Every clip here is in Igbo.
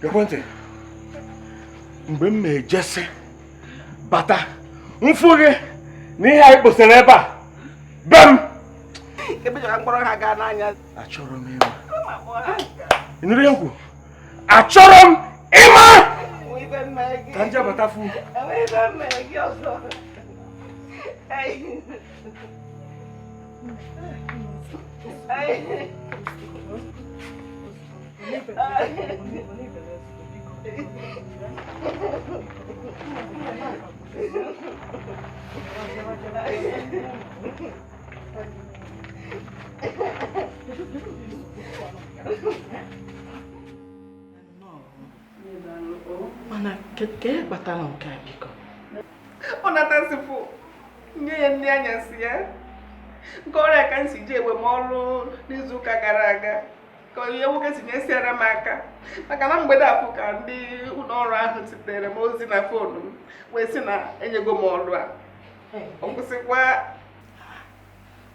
Ekwentị mgbe m na-ejesi bata m fụ gị na ihe anyị kposara ebe a be m. Achọrọ m ịma. Ị nụrụ ihe m kwuru? Achọrọ m ịma ka m je bata fụ. Mana kee ihe kpatara nke a biko? Ọ natasịpụ nye ya nri anyasị ya nke ọrịa ka m si ji egbe m ọrụ n'izu ụka gara aga ka onye nwoke si nyesiara m aka maka na mgbede afụ ka ndị ụlọ ọrụ ahụ zitere m ozi na foonu m wee sị na enyego m ọrụ a ọ kwụsịkwa.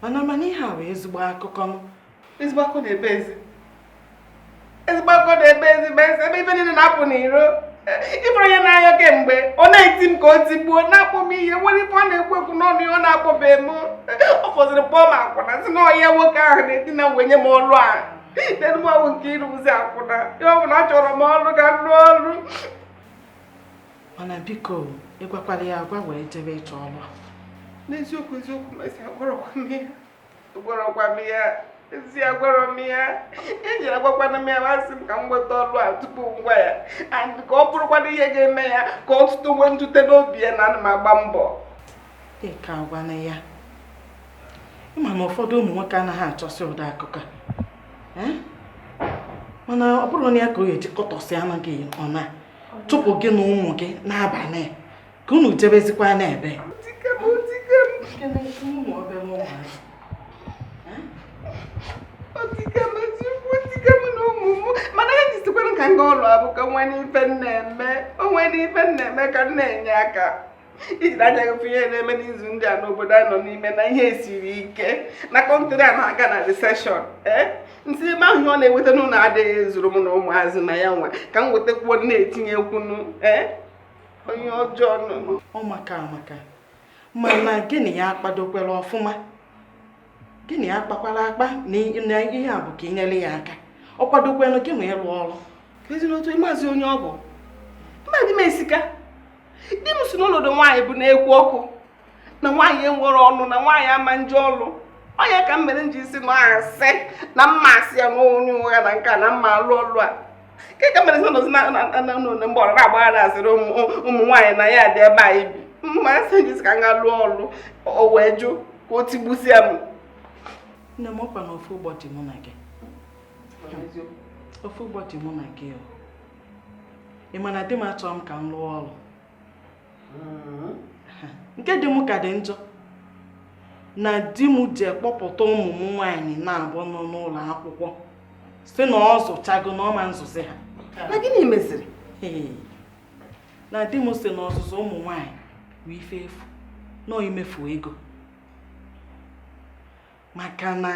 Mana ihe a bụ ezigbo akụkọ. Ezigbo akụkọ na-ebe ezi, ezigbo akụkọ na-ebe ezi bụ ezi ebe ife niile na-apụ n'iro. Ịbụrụ onye na-anya kemgbe ọ na-eti m ka o tigbuo, na-akpọ m ihe nwere ife ọ na-ekwu ekwu n'ọnụ ya, ọ na-akpọbe m. Ọ fọziri kpọọ m akwụna sị na ọya nwoke ahụ na-edina m wee nye m ọrụ a. N'elu m ọwụ nke ịrụzi akwụna ya ọ bụ na achọrọ m ọrụ ka m rụọ ọrụ. Mana biko ị gwakwara ya agwa wee jebe ịchọ ọrụ a? N'eziokwu eziokwu, esi agwarọkwa m ya, agwarọkwa m ya, ezi agwarọ m ya. Ejiri agwakwana m ya, masị m ka m nweta ọrụ a tupu m gwa ya, and ka ọ bụrụkwana ihe ga-eme ya ka ọtụtụ nwee ntute n'obi ya na ana m agba mbọ. Ị ka agwana ya, ịma na ụfọdụ ụmụ nwoke anaghị achọsị ụdị akụkọ a, mana ọ bụrụ na ya ka ọ ga-eji kọtọsị anụ gị, ọ na chụpụ gị na ụmụ gị n'abalị ka unu jebezikwa n'ebe. Mana ihe jisikwara ka m gaa ọrụ abụ ka nwee n'ife m na-eme, o nwee n'ife m na-eme ka m na-enye aka ijiri anya gị fụ ihe na-eme n'izu ndị a n'obodo anyị nọ n'ime na ihe siri ike na country a na-aga na recession. Ee, nsị ebe ahụ ihe ọ na-eweta n'ụlọ adịghị ezuru m na ụmụazị na ya nwa ka m wetakwuo na-etinyekwunu. Ee, onye ọjọọ nọ. Ọ maka amaka, mana gịnị ya akpadokwere ọfụma, gịnị ya akpakwara akpa na ihe a bụ ka ị nyere ya aka, ọ kwadokwere gị ma ịrụ ọrụ. Ezinụlọ maazị onye ọ bụ mmadụ m esika di m si n'ọnọdụ nwaanyị bụ na-ekwu ọkụ na nwaanyị enwere ọnụ na nwaanyị ama nje ọlụ. Ọ ya ka m mere m ji si na asị na mma asị ya na onye ụgha na nke a na mma alụ ọlụ a nke ka mere nọzi na mgbe ọrụ na-agbaghara asịrị ụmụ nwaanyị na ya dị ebe anyị bi mma asị ji si ka m gaa lụọ ọlụ, o wee jụ ka o tigbusia m. Nne m, ọkwa na ofu ụbọchị mụ na gị, ofu ụbọchị mụ na gị, ị ma na di m achọrọ m ka m lụọ ọrụ. Nke di m ka dị njọ na di m ji kpọpụta ụmụ m nwaanyị na-abụ nọ n'ụlọ akwụkwọ si na ọ zụchago na ọ ma nzụzi ha. Na gịnị meziri? Na di m si na ọzụzụ ụmụ nwaanyị bụ ife efu nọ imefu ego, maka na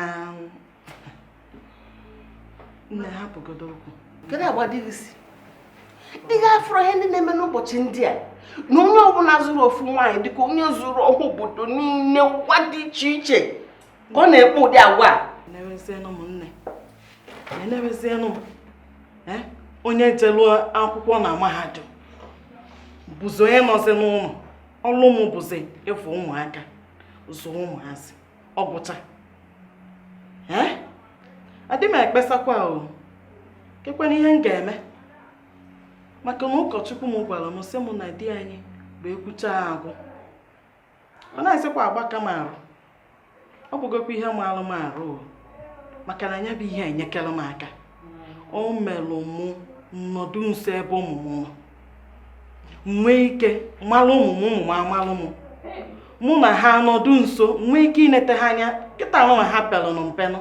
nne hapụgodo okwu. Kedu agba di gị si? Di gị afụrụ ihe ndị na-eme n'ụbọchị ndị a na onye ọbụla zụrụ ofu nwaanyị dịka onye zụrụ ọha obodo niile ụwa dị iche iche ka ọ na-ekpe ụdị agwa a. Enewezienụ m nne, enewezienụ m onye jelu akwụkwọ na mahadum bụzi onye nọzi n'ụlọ ọlụ m bụzi ịfụ ụmụaka zụọ ụmụazị ọgwụcha. Adị m ekpesakwa o kekwana ihe m ga-eme, maka na ụkọchukwu m gwara m sị m na di anyị Bụ ekwucha agwụ ọ na-asịkwa agbaka m arụ. Ọ bụgokwa ihe maalụ m arụ o, maka na ya bụ ihe enyekere m aka. O melụ mụ nnọdụ nso ebe ụmụ m nọ, nwee ike malụ ụmụ m, ụmụ m amalụ m, mụ na ha nọdụ nso, nwee ike inete ha anya. Kịta nụ na ha pelụnụ mpenụ,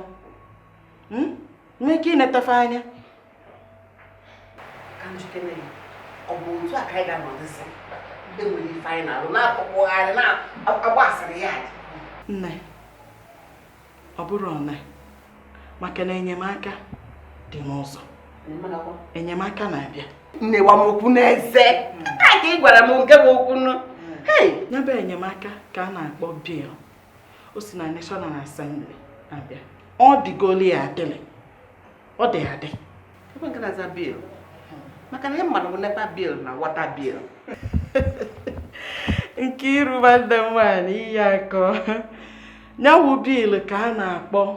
nwee ike inetefe anya. Ka njikere ya, ọ bụ otu a ka anyị ga-anọdụzi enwere ife anyị na-arụ na-akpọkpọgharị na-agba asịrị ya dị? Nne, ọ bụrụ ọna, maka na enyemaka dị n'ụzọ, enyemaka na-abịa. Nne, gwa m okwu n'eze a ka ị gwara m nke bụ okwu nụ. Hey! Ya bụ enyemaka ka a na-akpọ bill. O si na National Assembly abịa. Ọ dịgoli ya adịlị, ọ dị adị. Ebe nke na-aza bill, maka na ihe mmadụ bụ NEPA bill na water bill. Nke iru nwanne m nwaanyị ihe akọ nyawu bill ka a na-akpọ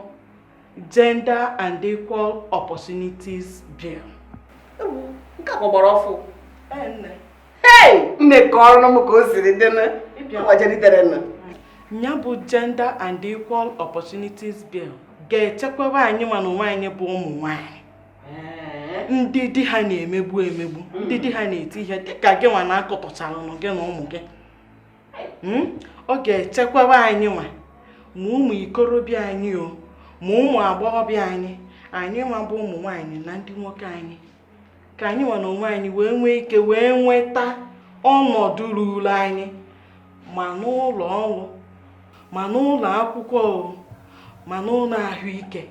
Gender and Equal Opportunities Bill. Ewu, nke a gbara ọfụ. Nne. Hey, nne, kọrọ m ka o siri dị nụ gbajeritere nụ. Ya bụ Gender and Equal Opportunities Bill ga-echekwaba anyị ma na onwe anyị bụ ụmụ nwanyị ndị di ha na-emegbu emegbu, ndị di ha na-eti ihe, dịka gị nwa na-akọtọchalụnụ gị na ụmụ gị. Ọ ga-echekwaba anyị nwa, ma ụmụ ikorobịa anyị o, ma ụmụ agbọghọbịa anyị, anyị nwa bụ ụmụ nwanyị na ndị nwoke anyị, ka anyị nwa na onwe anyị wee nwee ike wee nweta ọnọdụ ruru anyị, ma n'ụlọ ọrụ, ma n'ụlọ akwụkwọ o, ma n'ụlọ ahụike,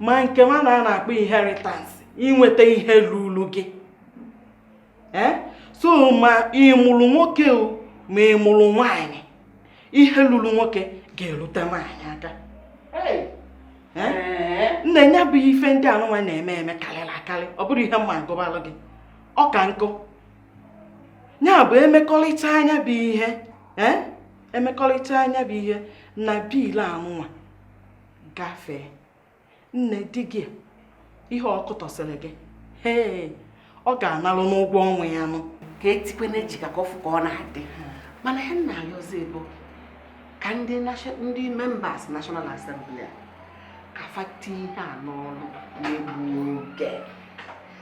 ma nke ma na a na-akpọ inheritance, inweta ihe ruru gị. Ee, so ma ị mụrụ nwoke o, ma ị mụrụ nwaanyị, ihe ruru nwoke ga-erute nwaanyị aka. Ee, nne, ya bụ ife ndị anụnwa na-eme eme karịrị akarị. Ọ bụrụ ihe mma agụbalụ gị, ọ ka nkụ. Ya bụ emekọrịta anya bụ ihe, ee, emekọrịta anya bụ ihe na bill anụnwa gafee. Nne, di gị ihe ọ kụtọsịrị gị, hee, ọ ga-analụ n'ụgwọ ọnwa ya nụ. Ka etikwe na-echika ka ọfụ ka ọ na-adị, mana ihe m na-ayọzi bụ ka ndị ndị members National Assembly a ka fa tinye ihe a n'ọrụ na-egbu oge,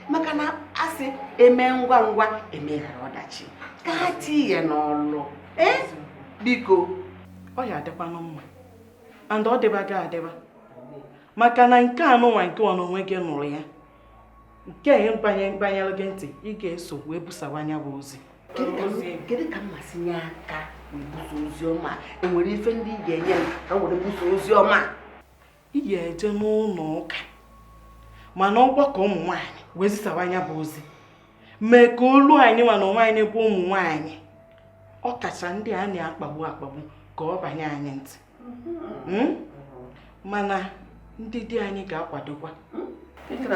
maka na asị eme ngwa ngwa emeghara ọdachi. Ka ha tinye ya n'ọrụ, ee, biko. Ọ ya adịkwanụ mma, and ọ dịbago adịba, maka na nke anụnwa nke ọ n'onwe gị nụrụ ya, nke a banye banyere gị ntị, ị ga-eso wee busawa anya bụ ozi. Kedu ka m masị nye aka wee buso ozi ọma? Enwere ife ndị ị ga-enye m ka m were buso ozi ọma? Ị ga-eje n'ụlọ ụka, mana ọgbakọ ụmụ nwaanyị, wee zisawa anya bụ ozi, mee ka olu anyị nwa na onwe anyị bụ ụmụ nwaanyị, ọ kacha ndị a na-akpagbu akpagbu, ka ọ banye anyị ntị. Mana ndị di anyị ga-akwadokwa. Ndị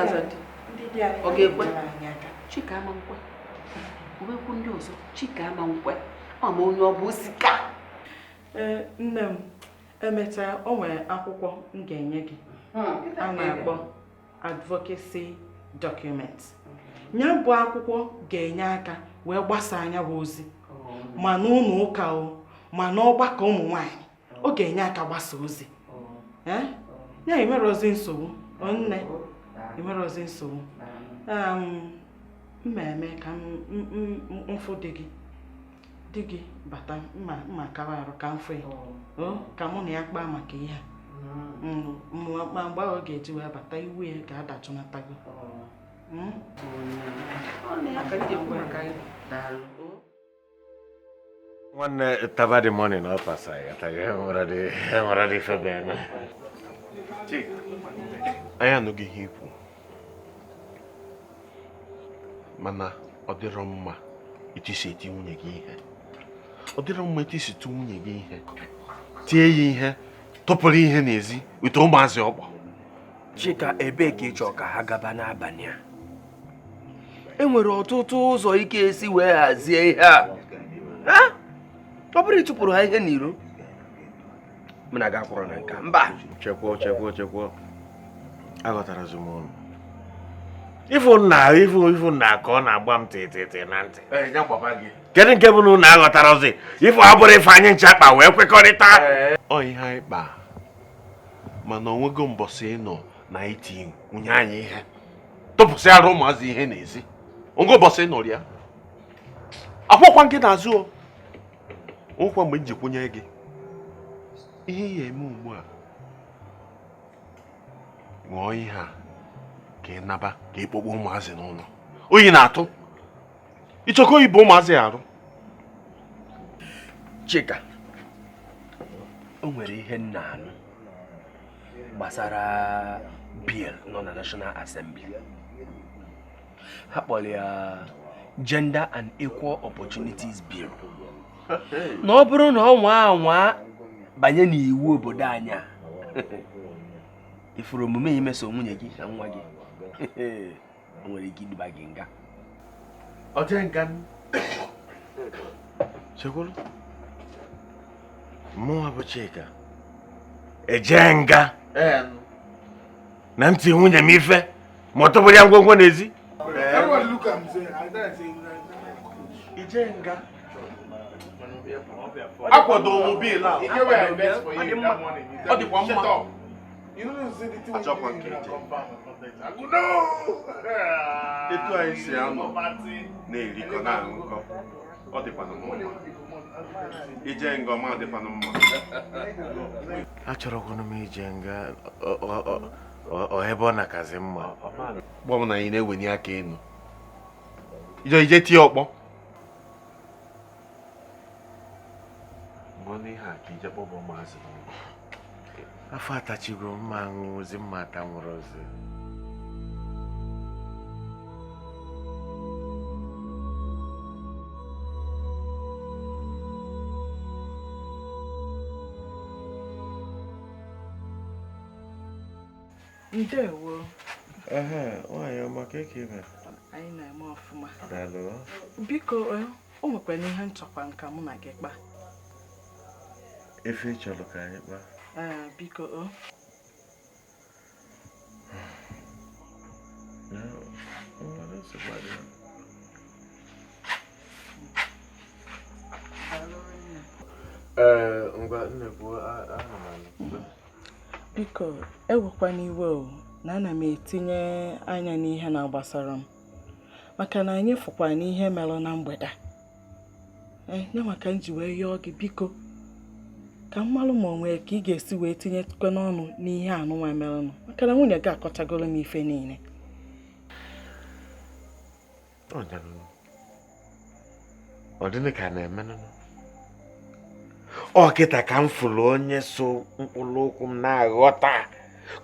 di anyị Ọ ga-ekwe? ga-enyere anyị aka. Chika ama nkwe omekwu ndị ọzọ. Chika ama nkwe ọ ma onye ọ bụ osika. Ee, nne m, emechaa o nwere akwụkwọ m ga-enye gị a na-akpọ advocacy document. Ya bụ akwụkwọ ga-enye aka wee gbasaa anya bụ ozi, ma n'ụlọ ụka o, ma n'ọgbakọ ụmụ nwanyị, ọ ga-enye aka gbasa ozi. Ee, ya enwerozi nsogbu. O nne, enwerozi nsogbu. Mma eme ka m mfụ di gị, di gị bata, mma mma kawa arụ ka m fụ ya o, ka mụ na ya kpaa maka ihe a. Ma mgbe ọ ga-eji wee bata, iwe ya ga-adachụnatago. Ọ na ya ka m ji ekwu maka ya. Daalụ. Nwanne, taba the money na ọ pasa ya nwere dị ife bụ eme. Anyị anụghị ihe ikwu, mana ọ dịrọ mma etu isi eti nwunye gị ihe. Ọ dịrọ mma etu isi tụ nwunye gị ihe, tie ya ihe, tụpụrụ ihe n'ezi wete ụmụazị ọkpọ. Chika, ebee ka ị chọọ ka ha gaba n'abalị a? E nwere ọtụtụ ụzọ ike esi wee hazie ihe a. Ha? Ọ bụrụ ịtụpụrụ ha ihe n'iro, mụ na gị akwụrụ na nka mba. Chekwuo, chekwuo, chekwuo, aghọtarazi m ụnụ. Ịfụ nna, ịfụ, ịfụ nna ka ọ na-agba m tịtịtị na ntị. Ee, ya gbaba gị. Kedu nke bụ na unu aghọtarozi ife abụrụ ife anyị ncha kpa wee kwekọrịta? Ọ ihe anyị kpa mana onwego mbọsị ịnọ na iti nwunye anyị ihe tụpụsịara ụmụazị ihe n'ezi ongo mbọsị ịnọrọ ya akwụkwọ nke n'azụ o nkwa mgbe m ji kwụnye gị ihe ị eme ugbu a ṅụọ ihe a ka ị naba ka ị kpọkpọ ụmụazị n'ụlọ oyi na-atụ ịchọkọ oyi bụ ụmụazị arụ. Chika, o nwere ihe m na-anụ gbasara bill nọ na National Assembly. Ha kpọrọ ya Gender and Equal Opportunities Bill. Na ọ bụrụ na ọ nwaa anwa banye n'iwu obodo anyị a, ifuru omume imeso nwunye gị na nwa gị o nwere ike iduba gị nga. Ọ jee nga chekwuru mụnwa bụ Chika eje nga na ntị nwunye m ife ma ọ tụbụrụ ya ngwongwo n'ezi. Ije nga akwado m bill a ọ dịkwa mma achọkwa nke ije etu anyị si anọ na-erikọ na-aṅụkọ ọ dịkwanụ mma ije nga ọma dịkwanụ mma. Achọrọkwanụ m ije nga ọ ebe ọ na-akazi mma. Gwa m na anyị na-ewenye aka enu ije ije tie ọkpọ ṅụọ n'ihe a ka ije kpọba ụmụazị n'ụlọ. Afọ atachigo mma aṅụzi mma atanwụrụ ozi. Ndewo. Ehe, nwaanyị ọma ka eke ime. Anyị na-eme ọfụma. Daalụ. Biko, o nwekwara ihe nchọkwa nka mụ na gị kpaa. Efe ị chọrọ ka anyị kpaa? Ee, biko o. Ee, ngwa nne kwuo ana m anụ. Biko, ewekwana iwe o na ana m etinye anya n'ihe na-agbasara m maka na anyị fụkwa n'ihe mere na mgbede a. Nye maka m ji wee yọọ gị biko ka m malụ ma o nwee ka ị ga-esi wee tinyekwe n'ọnụ n'ihe anụnwa merenụ maka na nwunye gị akọchagoro m ife niile. Ọ dịnị ka na-emenụ? Ọ kịta ka m fụrụ onye so mkpụrụ ụkwụ m na-aghọta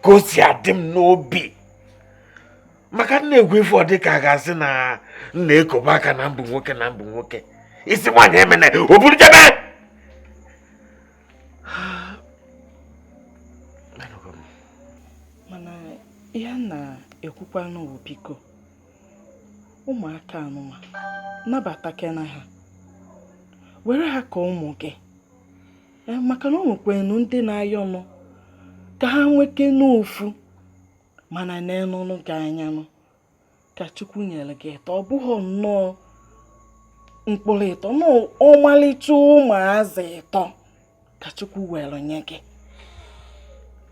ka o si adị m n'obi maka nna egwu ife ọ dị ka a ga-asị na nna ekobe aka na mbụ nwoke na mbụ nwoke isi nwaanyị emene o buru jebe. Mana ihe a na-ekwukwanụ bụ biko ụmụaka anụnwa nabatakena ha were ha ka ụmụ gị maka na o nwekwenu ndị na-ayọnụ ka ha nweke n'ofu mana n'enụnụ gị anyanụ ka Chukwu nyere gị ịtọ ọ bụghị nnọọ mkpụrụ ịtọ na ọmalịcha ụmụazị ịtọ ka Chukwu were nye gị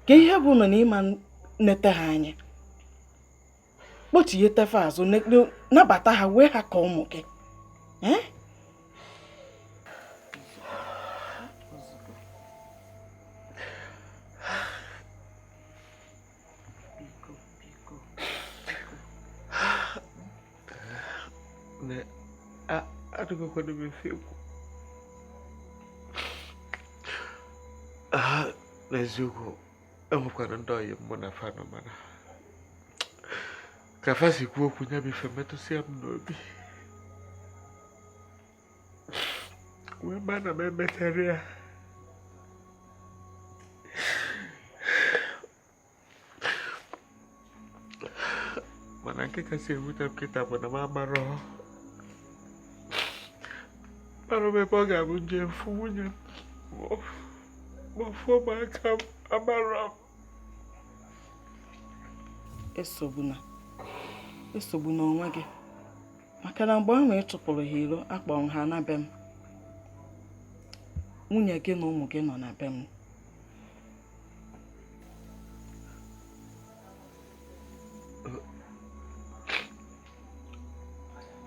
ka ihe bụ nọ na ịma nete ha anya kpochietefe azụ nabata ha wee ha ka ụmụ gị. N'eziokwu enwekwara ndị ọyị mụ na fanụ mana ka fa si kwuo okwu ya bụ ife metụsịa m n'obi wee ma na m emetere ya. Mana nke kasị ewute m kịta bụ na m amarọ m ebe ọ ga-abụ njem fụ nwunye m ma fụọ m aka m amarọ m. Esogbuna onwe gị Maka na mgbe ahụ ị chụpụrụ ha iro, akpọrọ m ha na be m. Nwunye gị na ụmụ gị nọ na be m.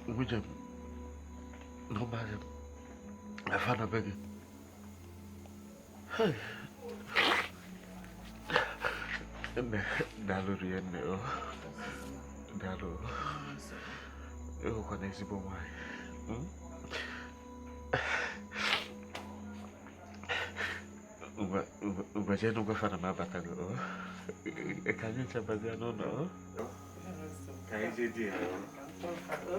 Nwunye m na ụmụazị m afa na be gị. Nne, daalụ rinne o. Daalụ. Ịhụkwana ezigbo nwaanyị. Ngwa jee n'ụgwọ fa na m abatago o. Ka anyị nchabazie n'ụlọ o. Ka anyị jee di ya o.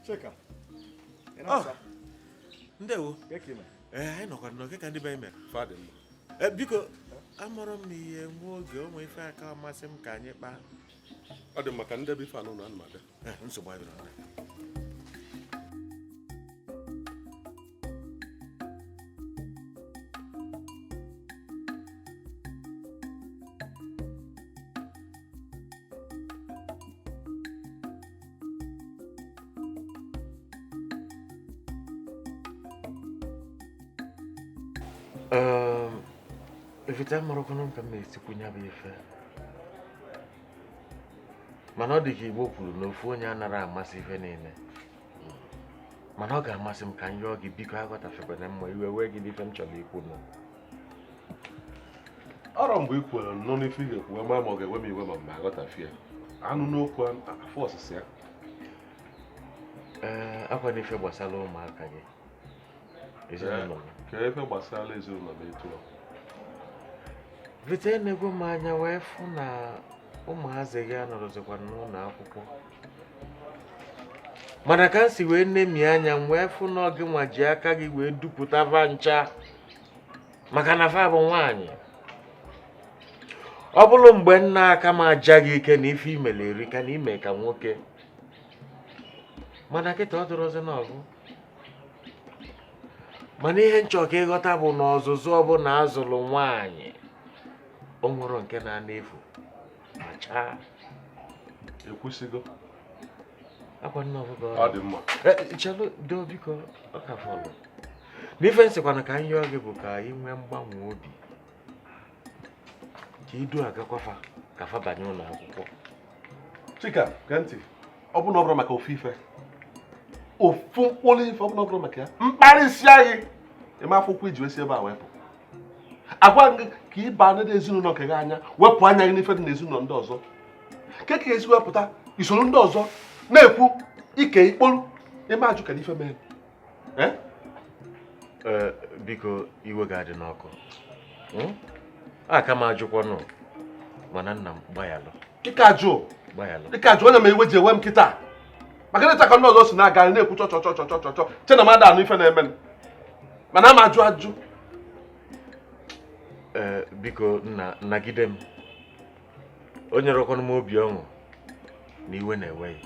Chika. Ndewo. Anyị nọkwa nnọọ ka ndị be anyị mere. Biko, amụrụ m ihe nwa oge ụmụ ife aka amasị m ka anyị kpaa. Ọ dị maka ndebe ife anụ na anụ abịa. Nsogbu adịrọ. Evita marọkwanụ m ka m na-esikwu ya bụ ife, mana ọ dị ka Igbo kwuru na ofu onye anaghị amasị ife niile, mana ọ ga-amasị m ka m yọọ gị biko aghọtafekwana mma iwe wee gị n'ife m chọrọ ikwu nụ. Ọrọ mgbe i kwere nọ n'ife ị ga-ekwu ma ọ ga-ewe m iwe ma m aghọtafie anụ n'okwu afọ ọsịsị ya. Ee, akwa n'ife gbasara ụmụaka gị, ezinụlọ gị. Ka ife gbasara ezinụlọ m etu ọ. Vite na-egwu m anya wee fụ na ụmụazị gị anọrọzikwa n'ụlọ akwụkwọ, mana ka m si wee nemi anya m wee fụ na gị nwa ji aka gị wee dupụta va ncha, maka na fa bụ nwaanyị. Ọ bụrụ mgbe nna aka m aja gị ike na ife imere erika na ime ka nwoke, mana kịta ọ dịrọzi n'ọgụ. Mana ihe nchọ ka ịghọta bụ na ọzụzụ ọbụla azụrụ nwaanyị o nwere nke na-ana efu ma chaa. Ekwusigo. Akwa nne ọbụla ọ dị mma. Chelụ doo biko, ọ ka fọlụ. N'ife nsịkwana ka anyị yọọ gị bụ ka ị nwee mgbanwe obi, ka idu agakwafa ka fa banye ụlọ akwụkwọ. Chika, gee ntị. Ọ bụ na ọ bụrụ maka ofu ife, ofu mkpụrụ ife, ọ bụ na ọ bụrụ maka ya, mkparịsịa gị eme akwụkwọ iji wee si ebe a wepụ. Agwa gị ka ị baa ndị ezinụlọ nke gị anya, wepụ anya gị n'ife dị n'ezinụlọ ndị ọzọ. Ke ka esi wepụta isoro ndị ọzọ na-ekwu ike ikpolu ime ajụ ka n'ife mere. Biko iwe ga-adị n'ọkụ. Aka m ajụkwanụ, mana nna m gbayalụ. Dịka ajụ. Dịka ajụ onye ma iwe ji ewe m kịta. Maka na ka ndị ọzọ si na-aga na-ekwu chọ chọ chọ chọ chọ chọ che na m ada anụ ife na-eme. Mana ama ajụ ajụ. Biko nna, nagide m. O nyerekwanụ m obi ọṅụ na iwe na-ewe ya,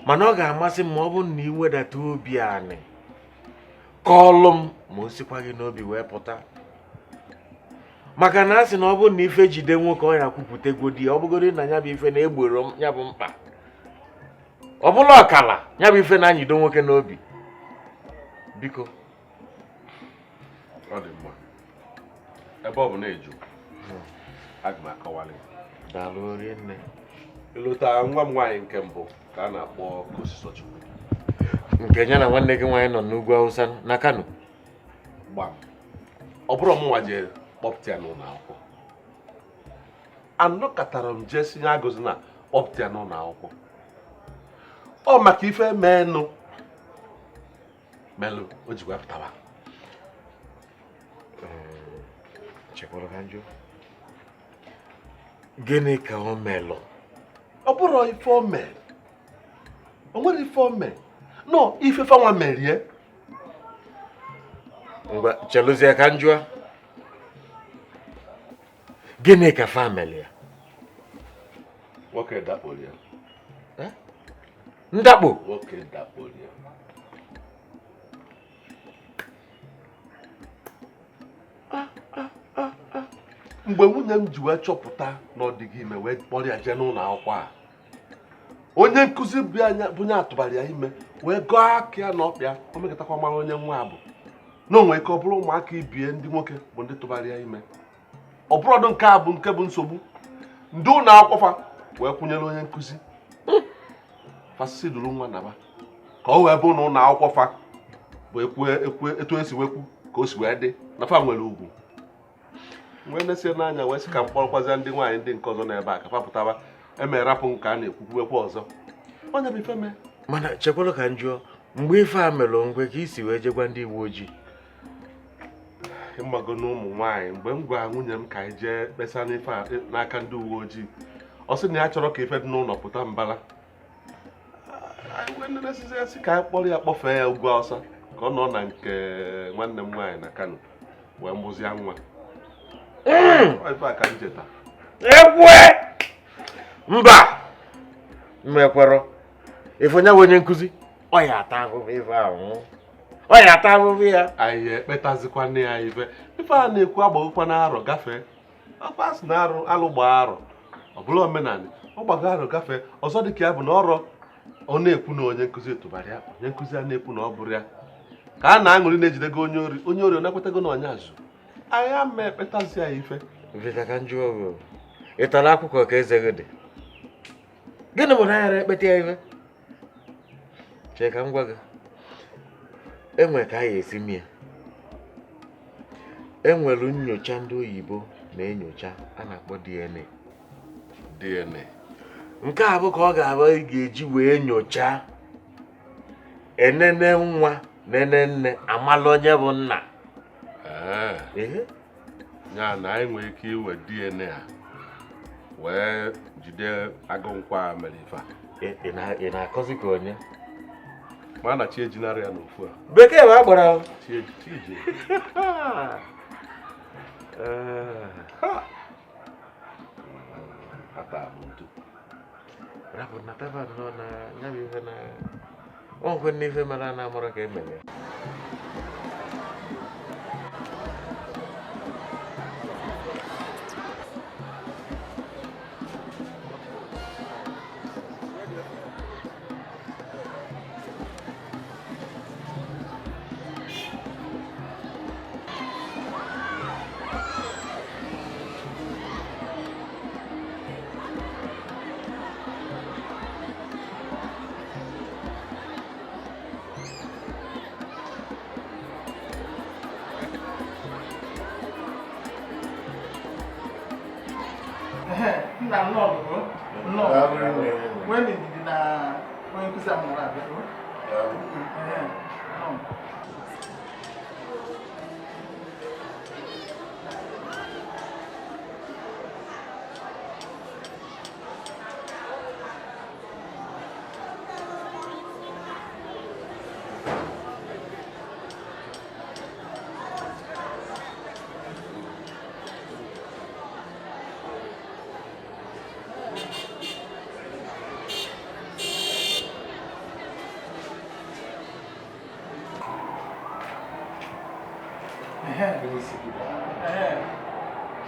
mana ọ ga-amasị m ma ọ bụrụ na ị wedata obi anị kọọlụ m ma o sikwa gị n'obi wee pụta. Maka na a sị na ọ bụrụ na ife jide nwoke ọ ya kwupụtagodi ya, ọ bụgodi na ya bụ ife na-egboro ya bụ mkpa, ọ bụla ọkala ya bụ ife na-anyịdo nwoke n'obi. Biko. Ọ dị mma. Ebe ọ bụ na-eju, aga m akọwalị. Daalụ rinne. Ịlụta nwa m nwaanyị nke mbụ ka a na-akpọ Kosisochukwu. Nke ya na nwanne gị nwaanyị nọ n'ugwu Awụsa na Kano. Gbam. Ọ bụrụ m nwa jere kpọpụta ya n'ụlọ akwụkwọ. Anọkọtara m jee sinye agụzi na kpọpụta ya n'ụlọ akwụkwọ. Ọ maka ife menụ melụ o ji wepụtawa. Chekwara ka njụ. Gịnị ka o melụ? Ọ bụrụ ife o mee, o nwere ife o mee nọ ife fanwa merie. Ngwa chelụzie ka njụa. Gịnị ka fa melụ ya? Nwoke dakporo ya. Ndakpo? Nwoke dakporo ya. Mgbe nwunye m ji wee chọpụta na ọ dịghị ime wee kpọrọ ya jee n'ụlọ akwụkwọ a, onye nkụzi bụ onye atụbara ya ime wee gọọ aka ya na ọkpịa, o mekọtakwa mara onye nwa bụ na o nwere ike ọ bụrụ ụmụaka ibie ndị nwoke bụ ndị tụbara ya ime. Ọ bụrọdụ nke a bụ nke bụ nsogbu ndị ụlọ akwụkwọ fa wee kwụnyere onye nkụzi fasisi duru nwa naba ka ọ wee bụ na ụlọ akwụkwọ fa bụ ekwu etu esi wekwu ka o si wee dị na fa nwere ugwu. Wee nesie n'anya wee sị ka m kpọrọkwazịa ndị nwaanyị ndị nke ọzọ n'ebe a ka fa pụtaba eme rapụ nke a na-ekwukwuekwa ọzọ. Onye bụ ife mee. Mana chekwala ka m jụọ, mgbe ife a melụ ngwe ka isi wee jegwa ndị uwe ojii? Ịmago na ụmụ nwaanyị, mgbe m gwara nwunye m ka anyị jee kpesa n'ife a n'aka ndị uwe ojii, ọ sị na ya chọrọ ka ife dị n'ụlọ pụta mbala. Anyị wee nenesizi ya sị ka anyị kpọrọ ya kpọfee ya ugwu Awụsa ka ọ nọ na nke nwanne m nwaanyị na Kano wee mụzie nwa. Ife a ka m cheta. Ekwe! Mba! M ekwerọ. Ife onye bụ onye nkụzi, ọ ya ata ahụhụ ife ahụ. Ọ ya ata ahụhụ ya. Anyị ekpetazikwana ya ife. Ife a na-ekwu agbagokwa n'arọ gafee. Ọkwa asị na arụ alụ gbaa arọ. Ọ bụrụ omenala, ọ gbago arọ gafee. Ọzọ dị ka ya bụ na ọrọ ọ na-ekwu na onye nkụzi tụbara ya, onye nkụzi a na-ekwu na ọ bụrụ ya. Ka a na-aṅụrị na-ejidego onye ori, onye ori ọ na-ekwetago na onye azụ. Anyị ama ekpetazi ya ife. Vita ka njụ ọgụ. Ị tara akwụkwọ ka eze gị dị? Gịnị bụ na ya ekpeta ya ife? Chee ka m gwa gị. Enwe ka a ga-esi mie. Enwere nnyocha ndị oyibo na-enyocha a na-akpọ DNA. DNA. Nke a bụ ka ọ ga-abụ ị ga-eji wee nyochaa enene nwa nene nne amala onye bụ nna. Ya na anyị nwere ike iwe DNA a wee jide agụnkwa mere ife a. Ị na-akọzi ka onye? Ma na chi ejinara ya n'ofu a. Bekee bụ agbara. Chi eji. Ata m ntu. Rapụ na taba nọ na ya bụ ife na ọ nkwe n'ife mara na amụrụ ka emere ya.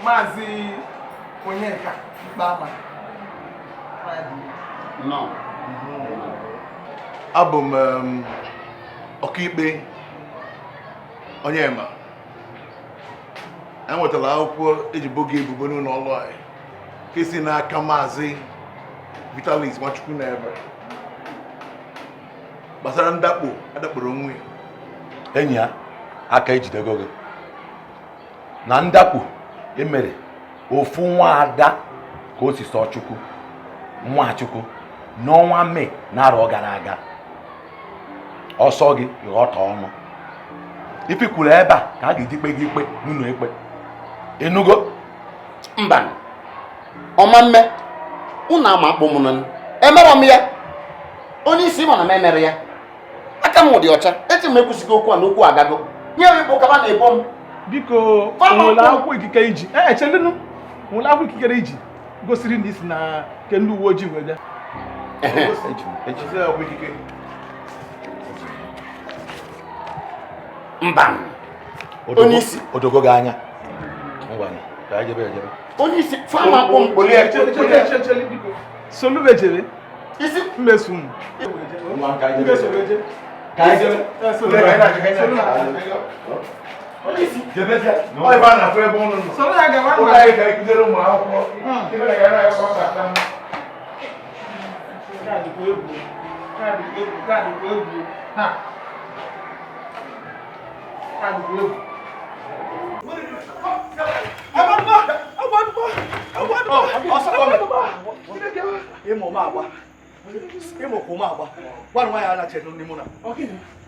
Maazị Onyeka Ikpeama. Abụ m ọkaikpe Onyema. Enwetara akwụkwọ eji bo gị ebubo n'ụlọ ọrụ anyị nke si n'aka Maazị Vitalis Nwachukwu n'ebe gbasara ndakpo adakporo onwe ya. Enyi ya aka ejidego gị na ndakpo emere ofu nwa ada ka o si sọ Chukwu Nwachukwu n'ọnwa Mee n'arọ gara aga. Ọsọ gị ghọta ọnụ. Ife kwuru ebe a ka a ga-eji kpe gị ikpe n'ụlọ ikpe. Ịnụgo? Mba, ọma mme unu ama akpụ m nụ emere m ya onye isi ma na m emere ya aka m dị ọcha echi m ekwusigo okwu a na okwu agago nye m ịkpụ kaba na-ebo m. Biko, nwere akwụkwọ ikike iji echelenu nwere akwụkwọ ikikere iji gosiri na isi na nke ndị uwe ojii wee bịa. Mba, onye isi odogo gị anya. Ka anyị jebe ejebe. Onye isi fama akpụ m. Solube jere. Isi mmeso m. Ka anyị jebe. Ka anyị jebe. Soro ya gawa.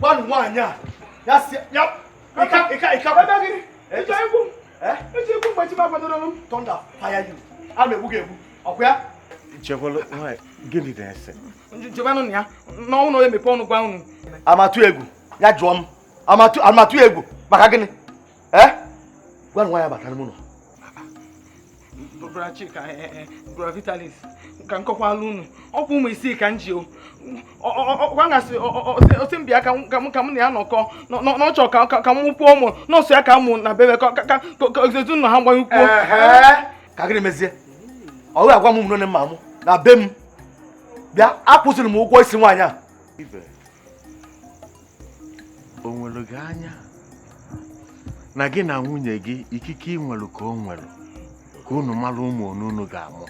Gwanụ nwaanyị a ya si ya ịka ịka thunder fire you. A na-egbu gị egbu ọkwa ya. Chekwala gịnị na-ese? Jebanụ ya n'ọnwụ na onye mepe ọnụ gwa unu. Amatụ egwu ya jụọ m. Amatụ egwu maka gịnị? Gwanụ nwaanyị batara m ụlọ. Bra Chika, Bra Vitalis, ka nkọkwala unu ọkwa ụmụ isii ka m ji o ọkwa ngasị osi mbịa ka m na ya nọkọ n'ọchọ ka m nwụkwuo ụmụ nọọsụ ya ka mụ na bebe ka ezinụlọ ha gbanyekwuo. Ka gịnị mezie? Ọ gaghị agwa m ụmụ nne mma mụ na be m bịa akwụsịrị m ụgwọ isi nwaanyị a. Ibe, o nwere gị anya na gị na nwunye gị ikike ị nwere ka o nwere ka unu mara ụmụ unu ga-amụ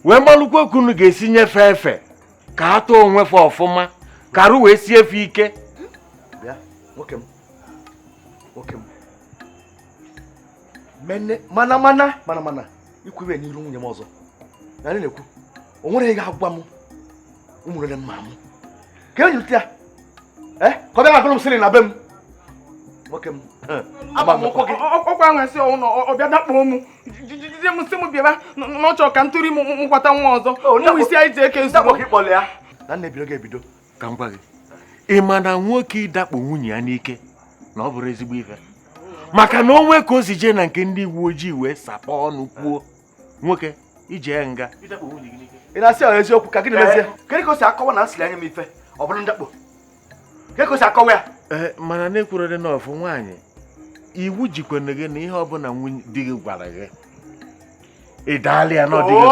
wee malụkwa ka unu ga-esi nyefee efe ka a tụọ onwe fe ọfụma ka arụ wee sie efe ike. Bịa nwoke m nwoke m mene mana mana mana mana ikwube n'iru nwunye m ọzọ na anyị na-ekwu o nwere ihe ga-agwa m ụmụnne mma m ka enyi ya ka ọ bịa agụrụ m sịrị na be m nwoke m ọkwa anwasị ọnwụ ọbịa dakpo m jide m sị m bịaba n'ọchọ ka m tụrụ ime nkwata nwa ọzọ ụmụ isi anyị ji eke ozugbo na nna ebido ga-ebido. Ka m gwa gị, ị ma na nwoke ịdakpo nwunye ya n'ike na ọ bụrụ ezigbo ife maka na onwe ka o si jee na nke ndị uwe ojii wee sapọ ọnụ kwuo nwoke ije nga. Ị na-asị ọ eziokwu ka gịnị mezie? Kedu ka o si akọwa na nsịrị anya m ife ọ bụrụ ndakpo? Kedu ka o si akọwa ya? Mana na-ekwuru dị n'ọfụ nwaanyị iwu jikwana gị na ihe ọbụla nwunye di gị gwara gị ị daala ya n'ọdị gị.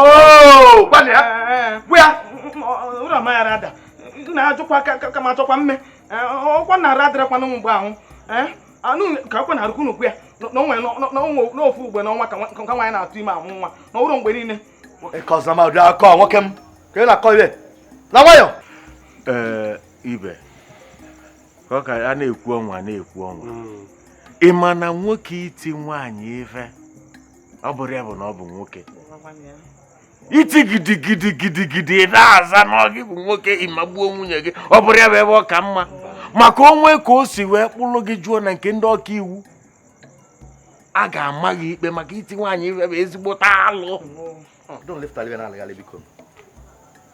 Na-ajụkwa ka ma achọkwa mme ọkwa na-ara adịrakwanụ mgbe ahụ anụ ka akwa na-arụkwu n'okwu ya na n'ofu ugbe n'ọnwa ka nwaanyị na-atụ ime amụ nwa na ọrụ mgbe niile. Ịkọzama ụdị akọ nwoke m ka ị na-akọ ibe na nwayọ. Ibe ka ọ ka a na-ekwu ọnwa na-ekwu ọnwa ị ma na nwoke iti nwaanyị ife ọ bụrụ ya bụ na ọ bụ nwoke iti gidigidi gidigidi na-aza na ọ gị bụ nwoke ịmagbuo nwunye gị ọ bụrụ ya bụ ebe ọ ka mma maka onwe ka o si wee kpụrụ gị jụọ na nke ndị ọka iwu a ga-ama gị ikpe maka iti nwaanyị ife bụ ezigbo alụ.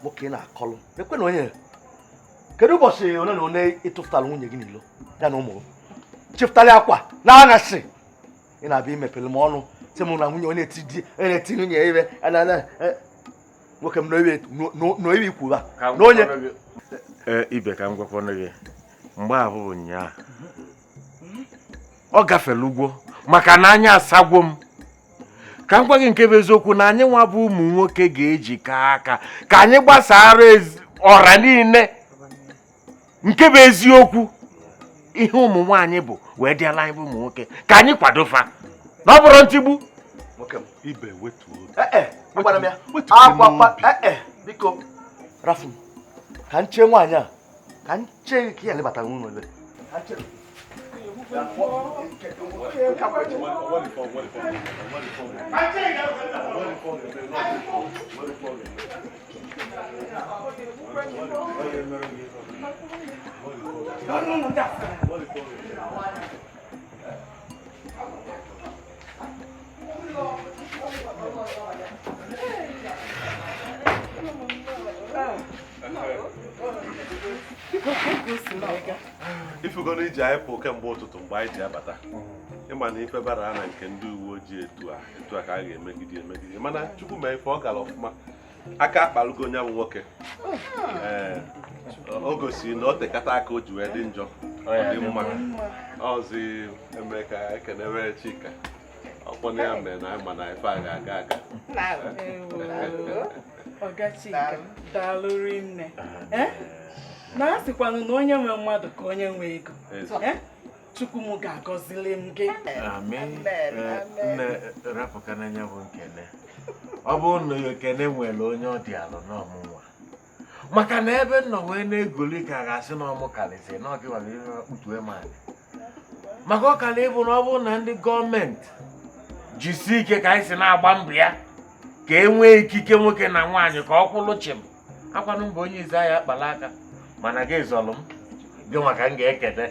Nwoke na-akọlụ ekwe na onye kedu ụbọchị one na one ịtụfụtara nwunye gị n'ilo ya na ụmụ gị chịfụtara akwa na aṅasị ị na-abịa imepere m ọnụ sị m na nwunye onye na-eti nwunye ibe nwoke m n'oibe ikwu ba na onye. Ibe ka m gwakwanụ gị mgbe ahụ bụ ụnyaahụ ọ gafere ugwo maka na anya asagwo m ka m gwa gị nke bụ eziokwu na anyị nwa bụ ụmụ nwoke ga-ejikọ aka ka anyị gbasara ọra niile nke bụ eziokwu ihe ụmụ nwaanyị bụ wee dịala anyị bụ ụmụ nwoke ka anyị kwado fa na ọ bụrụ ntigbu. Ibe wetuo biko rafu ka nche nwaanyị a ka nche ka ya lebatara nwunye ebe. Biko ka o si wee gaa. Ifugo na iji anyị pụ kemgbe ụtụtụ mgbe anyị ji abata, ịma na ife bara na nke ndị uwe ojii etu a ka a ga-emegide emegide, mana Chukwu mee ife ọ gara ọfụma. Aka akpalugo onye bụ nwoke. Ee, o gosiri na o tekata aka o ji wee dị njọ, ọ dị mma. Ọzi eme ka ekenere Chika ọkpọna ya mere na anyị ma na ife a ga-aga aga. Ọga Chika, daalụ rinne. Na a sịkwanụ na onye nwe mmadụ ka onye nwe ego. Chukwu m ga-agọzili m gị. Amen. Nne, rapụkana ya bụ nkene. Ọ bụrụ na ekene nwere onye ọ dị alụ n'ọmụnwa, maka na ebe nọ wee na-egoli ka a ga-asị na ọmụ karịsị na ọgị nwere ihe kputue m anyị, maka ọ kara ịbụ na ọ bụrụ na ndị gọọmenti jisie ike ka anyị si na-agba mbọ ya ka e nwee ikike nwoke na nwaanyị ka ọ kwụlụ chịm akwanụ mbụ onye izi ahịa akpala aka, mana gị zọlụ m gị maka m ga-ekene.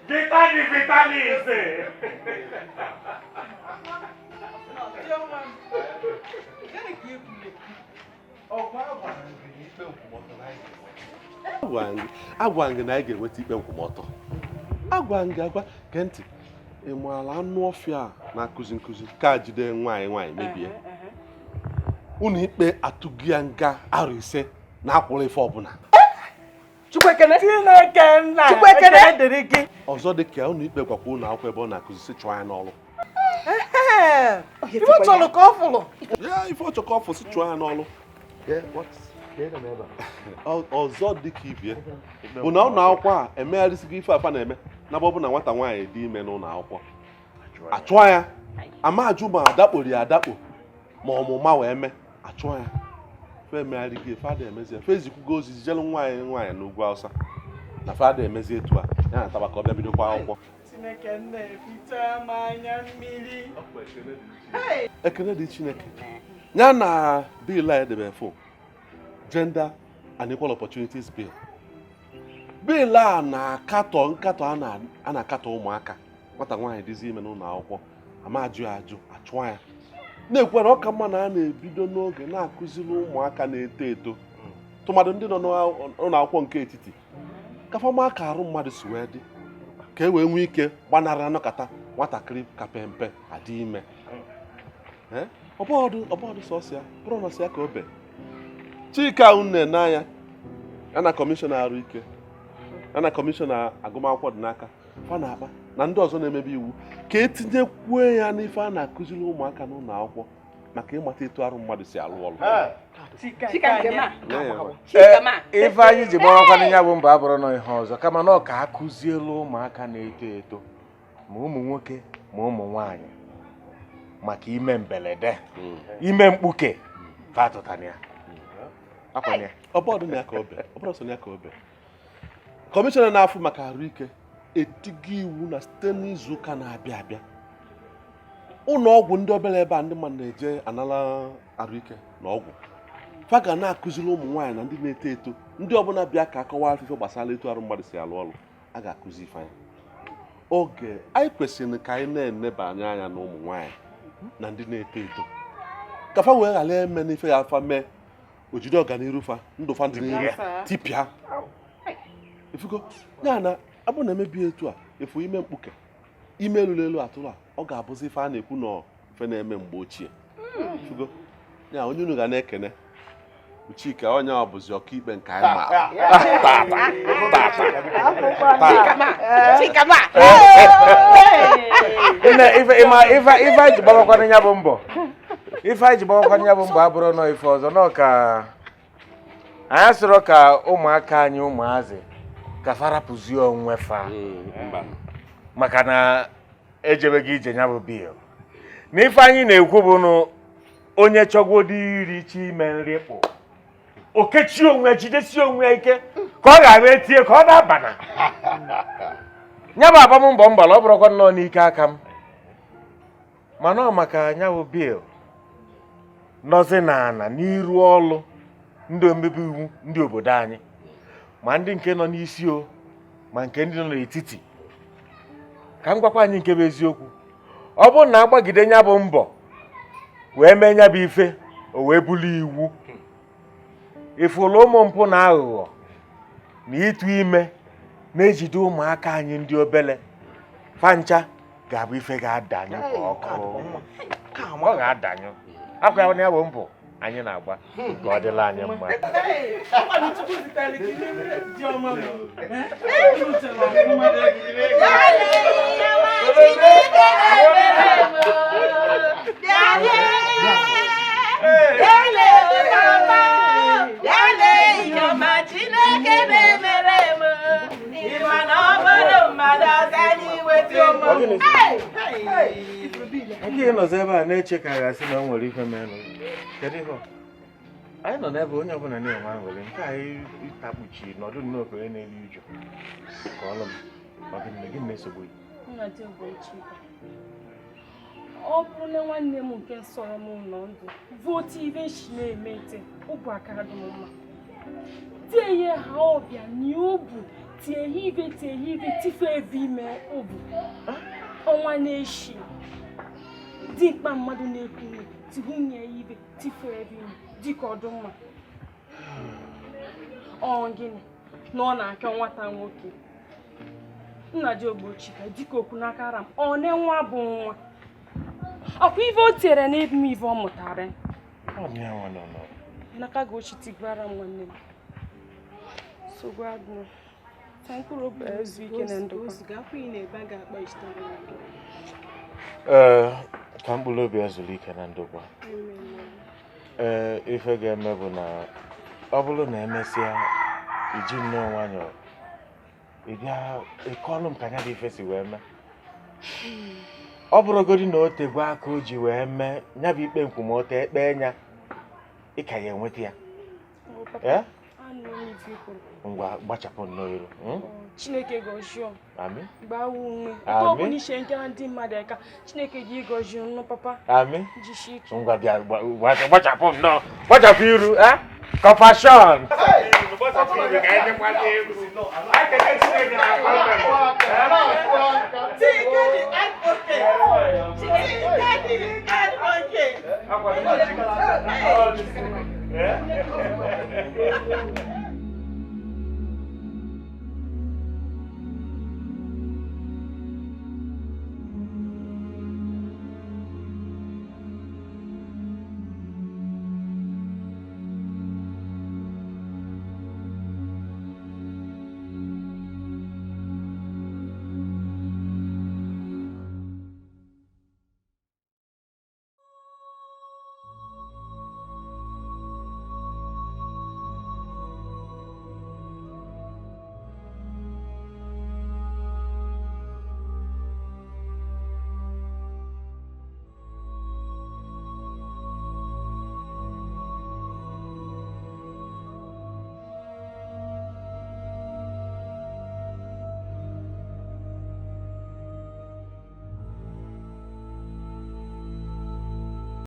Vitali, Vitali! Agwa gị na anyị ga-enweta ikpe nkwụmọtọ. Agwa gị agwa gee ntị, ị maara anụ ọfịa a na-akụzi nkụzi ka jide nwaanyị nwaanyị mebie unu ikpe atụghị ya nga arọ 5 na akwụrụ ife ọbụla. Chukwuekene Chineke nna, Chukwuekene dịrị gị. Ọzọ dị ka unu ikpe gwakwa unu akwụkwọ ebe ọ na-akụzi si chụọ ya n'ọrụ. Ife ọ chọrọ ka ọ fụrụ. Ya ife ọ chọrọ ka ọ fụ si chụọ ya n'ọrụ. Ọzọ dị ka ibie bụ na ụlọ akwụkwọ a emegharịsịgo ife afa na-eme na ọ bụ na nwata nwaanyị dị ime n'ụlọ akwụkwọ achụọ ya, ama ajụ ma adakpori ya adakpo ma ọmụma wee mee achụọ ya. Fe emegharịgo fada emezi fe ezikwugo ozi jelu nwaanyị nwaanyị n'ugwu Awụsa na fada emezi etu a ya na taba ka ọ bịa bidokwa akwụkwọ. Chineke na-eficha m anya mmiri. Ekene dị Chineke ya na bill a edebe fụ Gender and Equal Opportunities Bill. Bill a na-akatọ nkatọ a na-akatọ ụmụaka nwata nwaanyị dịzi ime n'ụlọ akwụkwọ ama ajụ ya ajụ achụọ ya, na-ekwu na ọ ka mma na a na-ebido n'oge na-akụziri ụmụaka na-eto eto tụmadụ ndị nọ n'ụlọ akwụkwọ nke etiti ka fọma ka arụ mmadụ si wee dị ka e wee nwee ike gbanarị anọkata nwatakịrị ka pempe adị ime. Ọbọdụ sọsọ ya bụrụ na sị ya ka o be Chika une n'anya ya na kọmishọna arụ ike ya na kọmishọna agụmakwụkwọ dị n'aka fa na-akpa na ndị ọzọ na-emebe iwu ka etinyekwuo ya n'ife a na-akụziri ụmụaka n'ụlọ akwụkwọ maka ịmata etu arụ mmadụ si alụ ọrụ. Ife anyị ji gbawakwana ya bụ mbọ abụrụ na ihe ọzọ kama na ọ ka akụzielu ụmụaka na-eto eto ma ụmụ nwoke ma ụmụ nwaanyị maka ime mberede ime mkpuke fatụtana ya. Ọbọdụ na ya ka obe ọbụrụ sọ na ya ka obe. Kọmishọna na-afụ maka ahụike etigo iwu na site n'izu ụka na-abịa abịa ụlọ ọgwụ ndị obere ebe a ndị mmadụ na-eje anara ahụike na ọgwụ fa ga na-akụziri ụmụ nwaanyị na ndị na-eto eto ndị ọbụla bịa ka akọwa afịfịa gbasara etu arụ mmadụ si alụ ọrụ a ga-akụzi ife anyị. Oge anyị kwesịrị ka anyị na-enebanye anya na ụmụ nwaanyị na ndị na-eto eto ka fa wee ghara eme n'ife ya afa mee ojide ọganiru fa ndụ fa ndị n'iru tipịa ifugo ya na abụ na emebi etu a efu ime mkpuke ime elulu elu atụrụ a ọ ga-abụzi ife a na-ekwu na ife na-eme mgbe ochie. Ifugo ya onye unu ga na-ekene Chika onye ọ bụzi ọkaikpe nke anyị ma ife anyị ji gbawakwana ya bụ mbọ ife anyị ji gbawakwana ya bụ mbọ abụrụ nọ ife ọzọ nọ ka anyị sịrọ ka ụmụaka anyị ụmụazị ka farapụzie onwe fa maka na ejebeghị ije ya bụ bil na ife anyị na-ekwu bụ na onye chọgodo iri chi ime nri kpụ okechi onwe jidesi onwe ike ka ọ ghara etie ka ọ na-abana. Ya bụ agbammbọ m gbara ọ bụrụkwa nnọọ n'ike aka m mana ọ maka nya bụ bill nọzi n'ala n'iru ọlụ ndị omebe iwu ndị obodo anyị ma ndị nke nọ n'isi o ma nke ndị nọ n'etiti ka m gwakwa anyị nke bụ eziokwu ọ bụrụ na agbagide nya bụ mbọ wee mee nya bụ ife o wee bụrụ iwu ifụlụ ụmụ mpụ na aghụghọ na ịtụ ime na-ejide ụmụaka anyị ndị obele fancha ga-abụ ife ga-adanyụ ka ọkụ ọ ga-adanyụ akwa ya na ya bụ mbọ anyị na-agba ka ọ dịla anyị mma. Nke ị nọzi ebe a na-eche ka a ga-asị na o nwere ife menụ. Kedu ihe ọ? Anyị nọ n'ebe onye ọbụla na-enwe aṅụrị nke anyị ịtakpuchi nọdụ nnọọ ka onye na-eri uju ka ọlụ m maka nne gị na-esogbu gị. Ọ bụrụ na nwanne m nke sọrọ m nọ ndụ votu ibe shi na-eme ite ụbụ aka dị m mma tie ihe ha ọbịa na obu tie ibe tife eve ime obu ọnwa na-eshi dimkpa mmadụ na-ekwu tihunye ibe tife eve ime dịka ọdụmma ọ gịnị na ọ na-akọ nwata nwoke nna ji ogbochika dịka okwu n'aka ara m ọ na-enwa bụ nwa ọkwa ive o tiere n'ebe m ive ọ mụtara n'aka gị ochitigwara m nwanne m sogbu ta mkpụrụ obi ezu ike na ndokwa. Ee, ka mkpụrụ obi ezuru ike na ndokwa. Ee, ife ga-eme bụ na ọ bụrụ na emesịa iji nnọọ nwayọọ ị bịa ịkọọlụ m ka anya dị ife si wee mee. Ọ bụrụgodị na o tegwe aka o ji wee mee ya bụ ikpe nkwumọtọ ekpe nya ị ka ya enweta ya. Ngwa gbachapụ nnọọ iru. Chineke gọzie. Amen. Gbaa ume. Ọ bụ n'ishe nke ndị mmadụ aka Chineke gị gọzie nnụ papa. Amen. Jisie ike. Ngwa bịa gbachapụ nnọọ gbachapụ iru eh? Compassion.